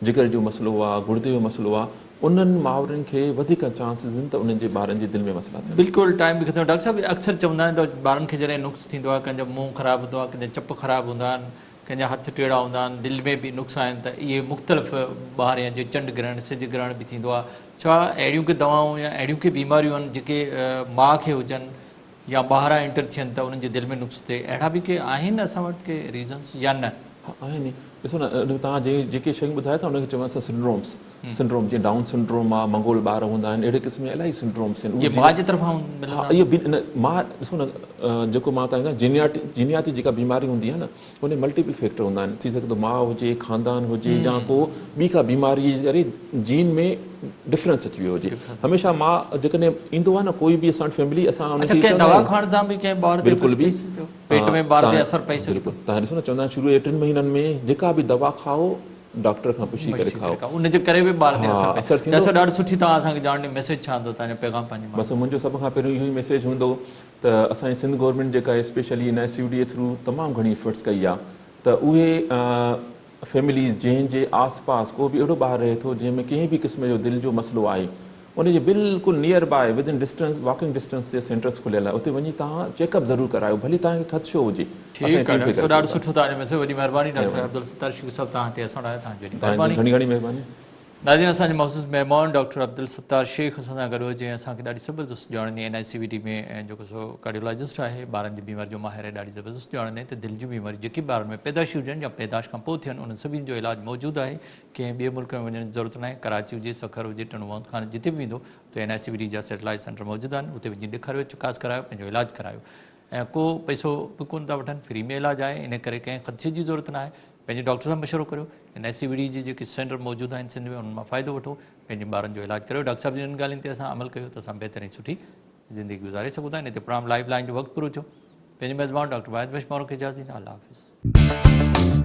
جگر جو مسئلو آ گڙدي جو مسئلو آ انهن مائرن کي وڌيڪ چانسز آهن ته انهن جي ٻارن جي دل ۾ مسئلا ٿين. بلڪل ٽائيم به ختم ڊاڪٽر صاحب اڪثر چوندا آهن ته ٻارن کي جڏهن نقص ٿيندو آهي ڪنهن جو منهن خراب هوندو آهي ڪنهن جا چپ خراب هوندا آهن ڪنهن جا هٿ ٽيڙا هوندا آهن دل ۾ به نقص آهن ته اهي مختلف ٻار يا جي چنڊ گرهڻ سج گرهڻ به ٿيندو آهي ڇا اهڙيون ڪي دوائون يا اهڙيون ڪي بيماريون آهن جيڪي ماء کي هجن يا ٻاهران انٽر ٿين ته انهن جي دل ۾ نقص ٿئي اهڙا به ڪي آهن اسان وٽ ڪي ريزنس يا نه؟ ها آهن ڏسو نه ان ۾ توهان جي جيڪي شيون ٻڌايو ٿا انهن کي چئبو آهي سنڊرومس سنڊروم جيئن ڊائون سنڊروم آهي منگول ٻار هوندا آهن اهڙي قسم جا الاهي سنڊرومس آهن اهي ماء جي طرفان ملندا آهن؟ ها اهي نه ماء ڏسو نه جيڪو مان توهان کي جينياتي جينياتي جيڪا بيماري هوندي آهي نه ان ۾ ملٽيپل فيڪٽر هوندا آهن ٿي سگهي ٿو ماء هجي خاندان هجي يا ڪو ٻي ڪا بيماري جي ڪري جين ۾ ڊفرنس اچي ويو هجي هميشه ماء جيڪڏهن ايندو آهي نه ڪوئي به اسان وٽ فيملي اسان ان کي ڪنهن دوا کائڻ سان به ڪنهن ٻار تي بلڪل به پيٽ ۾ ٻار تي اثر پئي سگهي ٿو. توهان ڏسو نه چوندا آهن شروع جي 3 مهينن ۾ جيڪا به دوا کائو ڊاڪٽر کان پڇي ڪري کائو ان جي ڪري به ٻار تي اثر پئي ٿو. ڊاڪٽر ڏاڍي سٺي توهان اسان کي ڄاڻ ڏني ميسيج ڇا هوندو توهان جو پيغام پنهنجي ماڻهن بس منهنجو سڀ کان پهريون اهو ئي ميسيج هوندو ته اسان جي سنڌ گورنمينٽ جيڪا آهي specially N I C U D through تمام گهڻي ايفرٽس ڪئي آهي ته اهي فيمليز جنهن جي آس پاس ڪو به اهڙو ٻار رهي ٿو جنهن ۾ ڪنهن به قسم جو دل جو مسئلو آهي ان جي بلڪل nearby within distance walking distance تي سينٽرس کليل آهي اتي وڃي توهان چيڪ اپ ضرور ڪرايو ڀلي توهان کي خدشو هجي اسان جي ٺيڪ آهي ٽيم ڊاڪٽر فڪر صاحب ڏاڍو سٺو توهان جو ميسيج وڏي مهرباني ڊاڪٽر عبدالستار شيخ صاحب توهان هتي اسان وٽ آيا توهان جي وڏي توهان جي مهرباني. گهڻي گهڻي مهرباني. ناظرين اسان جي معزز مهمان ڊاڪٽر عبدالستار شيخ اسان سان گڏ هو جنهن اسان کي ڏاڍي زبردست ڄاڻ ڏني N I C V D ۾ جيڪو سو ڪارڊيولاجسٽ آهي ٻارن جي بيماري جو ماهر آهي ڏاڍي زبردست ڄاڻ ڏني ته دل جون بيماريون جيڪي ٻارن ۾ پيدائشي هجن يا پيدائش کان پوء ٿين انهن سڀني جو علاج موجود آهي ڪنهن ٻئي ملڪ ۾ وڃڻ جي ضرورت ناهي ڪراچي هجي سکر هجي ٽنڊو محمد خان جتي به ويندو ته N I C V D جا سيٽلائيٽ سينٽر موجود آهن اتي وڃي ڏيکاريو چڪاس ڪرايو پنهنجو علاج ڪرايو ۽ ڪو پئسو به ڪونه ٿا وٺن فري ۾ علاج آهي ان ڪري ڪنهن خدشي جي ضرورت ناهي پنهنجي ڊاڪٽر سان مشورو ڪريو N I C V D جي جيڪي سينٽر موجود آهن سنڌ ۾ انهن مان فائدو وٺو پنهنجي ٻارن جو علاج ڪريو ڊاڪٽر صاحب جي انهن ڳالهين تي اسان عمل ڪيو ته اسان بهتر ۽ سٺي زندگي گذاري سگهون ٿا ان تي پروگرام لائيو لائين جو وقت پورو ٿيو. پنهنجي ميزبان ڊاڪٽر واحد بخش مورو کي اجازت ڏيندا. الله حافظ.